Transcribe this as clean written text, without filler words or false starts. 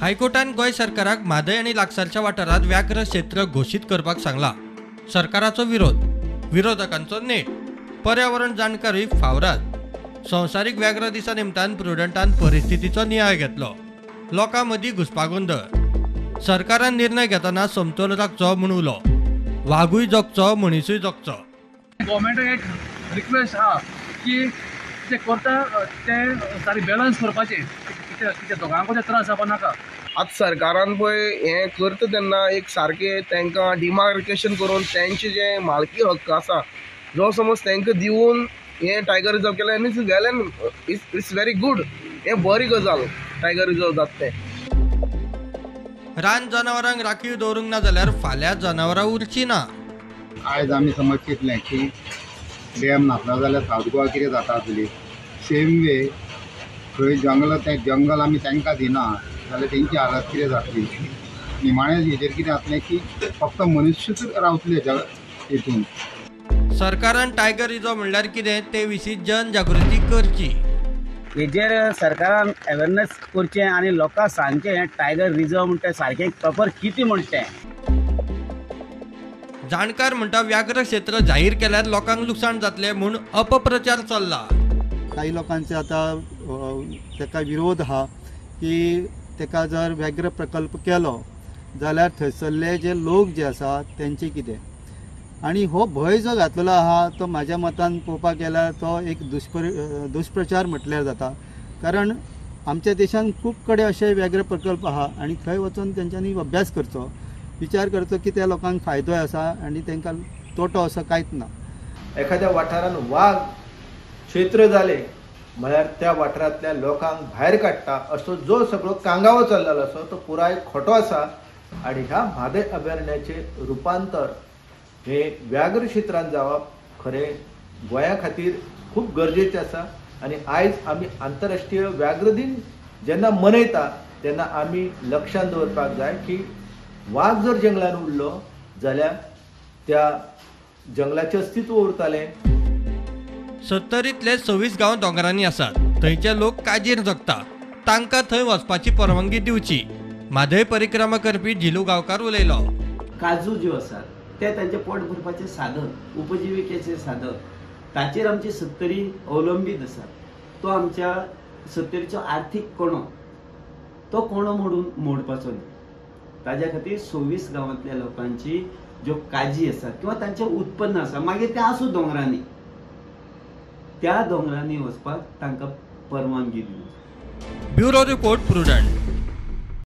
हायकोर्टान गोंय सरकाराक म्हादय आनी लागसारच्या वाठारांत व्याघ्र क्षेत्र घोशीत करपाक सांगला. सरकाराचो विरोध, विरोधकांचो नेट, पर्यावरण जाणकारूय फावराद. संवसारीक व्याघ्र दिसा निमतान प्रुडंटान परिस्थितीचो नियाळ घेतलो. लोकां मदीं घुस्पागोंदळ. सरकारान निर्णय घेतना समतोल राखचो म्हूण उलो. वागूय जगचो, मनिसूय जगचो. गव्हर्मेंटाक एक रिक्वेस्ट आहा की ते करता ते सारकें बॅलन्स करपाचें, कितें दोगांकूय त्रास जावपा नाका. आतां सरकारान पळय हें करता तेन्ना एक सारकें तांकां डिमार्केशन करून तेंचे जे मालकी हक्क आसा जो समज तांकां दिवन हें टायगर रिजर्व केलें आनी it's well and it's very good. हें बरी गजाल टायगर रिजर्व जाता तें. रान जनावरांक राखीव दवरूंक ना जाल्यार फाल्यां जनावरां उरचीं ना. आयज आमी समज चिंतलें की डॅम नासलो जाल्यार सावथ गोवा कितें जाता आसली, सेम वे खंय जंगल तें जंगल आमी तांकां दिना जाल्यार तेंची हालत कितें जातली. निमाणें हेजेर कितें जातलें की फक्त मनुष्यच रावतले हितून. सरकारान टायगर रिजर्व म्हणल्यार कितें ते विशीं जनजागृती करची. हेजेर सरकारान अवेरनेस करचें आनी लोकांक सांगचें हें टायगर रिजर्व म्हणटा सारकें प्रॉपर कितें म्हणटा तें. जाणकार म्हणटा व्याघ्र क्षेत्र जाहीर केल्यार लोकांक लुकसाण जातलें म्हूण अपप्रचार चल्ला. काही लोकांचे आतां ताका विरोध आहा की ताका जर व्याघ्र प्रकल्प केलो जाल्यार थंयसरले जे लोक जे आसा तेंचे कितें, आनी हो भंय जो घातलेलो आहा तो म्हाज्या मतान पळोवपाक गेल्यार तो एक दुष्प्रचार म्हटल्यार जाता. कारण आमच्या देशान खूब कडेन अशे व्याघ्र प्रकल्प आहा आनी थंय वचून तेंच्यांनी अभ्यास करचो, विचार करचो की त्या लोकांक फायदो आसा आनी तांकां तोटो असो कांयच ना. एखाद्या वाठारान वाग क्षेत्र जालें म्हळ्यार त्या वाठारांतल्या लोकांक भायर काडटा असो जो सगळो कांगावो चल्लेलो आसा तो पुराय खोटो आसा. आनी ह्या म्हादय अभयारण्याचें रुपांतर हे व्याघ्र क्षेत्रांत जावप खरें गोंया खातीर खूब गरजेचें आसा. आनी आयज आमी आंतरराष्ट्रीय व्याघ्र दिन जेन्ना मनयता तेन्ना आमी लक्षांत दवरपाक जाय की वाग जर जंगलान उरलो जाल्यार त्या जंगलाचें अस्तित्व उरतालें. सत्तरींतले 26 गांव दोंगरांनी आसात. थंयचे लोक काजीर जगता, तांकां थंय वचपाची परवानगी दिवची. म्हादय परिक्रमा करपी झिलू गांवकार उलयलो. काजू ज्यो आसात ते तांचें पोट भरपाचें साधन, उपजिविकेचें साधन, ताचेर आमची सत्तरी अवलंबीत आसा. तो आमच्या सत्तरीचो आर्थीक कणो, तो कणो मोडून मोडपाचो न्ही. ताज्या खातीर 26 गांवांतल्या लोकांची ज्यो काजी आसा किंवा तांचें उत्पन्न आसा, मागीर तें आसूं दोंगरांनी, त्या दोंगरांनी वचपाक तांकां परवानगी दिवची. Bureau report, Prudent.